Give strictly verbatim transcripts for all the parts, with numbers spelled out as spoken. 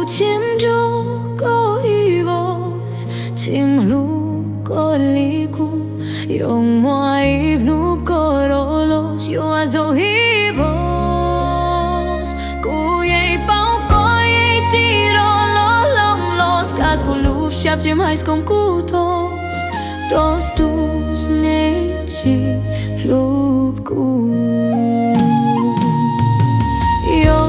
Čim čohkkot ivos, čim hlupkot liikut, juo mo ivnupkot olu juoga ivos. Go jei bávkkaid čirolot lamloskas, go luvššap čim haiskan gutos, dos dus niidji hlupkut. Jo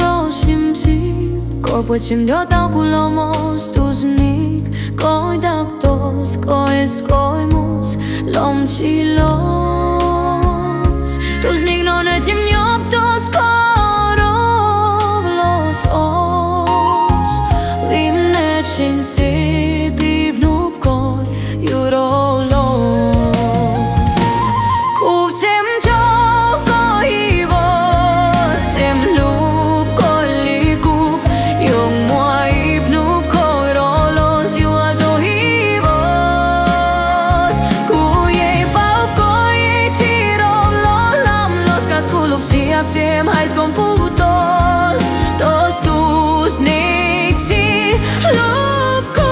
rošim čibkot buot čim jo dávkulomos, dus niik goit daktos goit skoimus lomčilos. Dus niik none čim njoabdus go rovllos os, vimnečin sipivnupkot jurovllos. Guvtčem čohkkot ivos, čim hlupkot liikut, juo mo ivnupkot olu juoga ivos. Go jei bávkkaid čirolot lamloskas, go luvššap čim haiskan gutos, dos dus niidji hlupkut.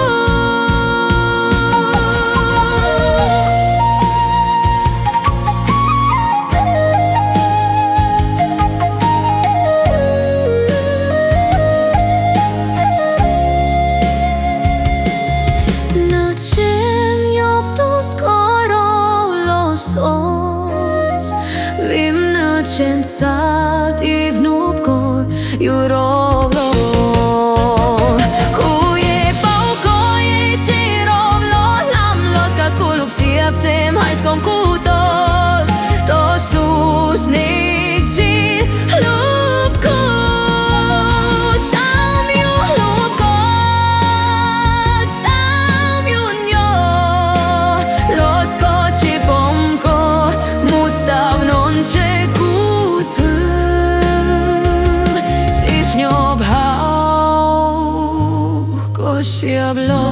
Na čim njoabdus go rovllos os, vimnečin sat ivnupkot jurovllos. Go jei bávkkaid čirolot lamloskas, go luvššap čim haiskan gutos, dos dus niidji hlupkut. Sámjut hlupkut, sámjut njo, loskot čibomgo, mustavdnon čeakkut, sis njoab hávkko šeavllo.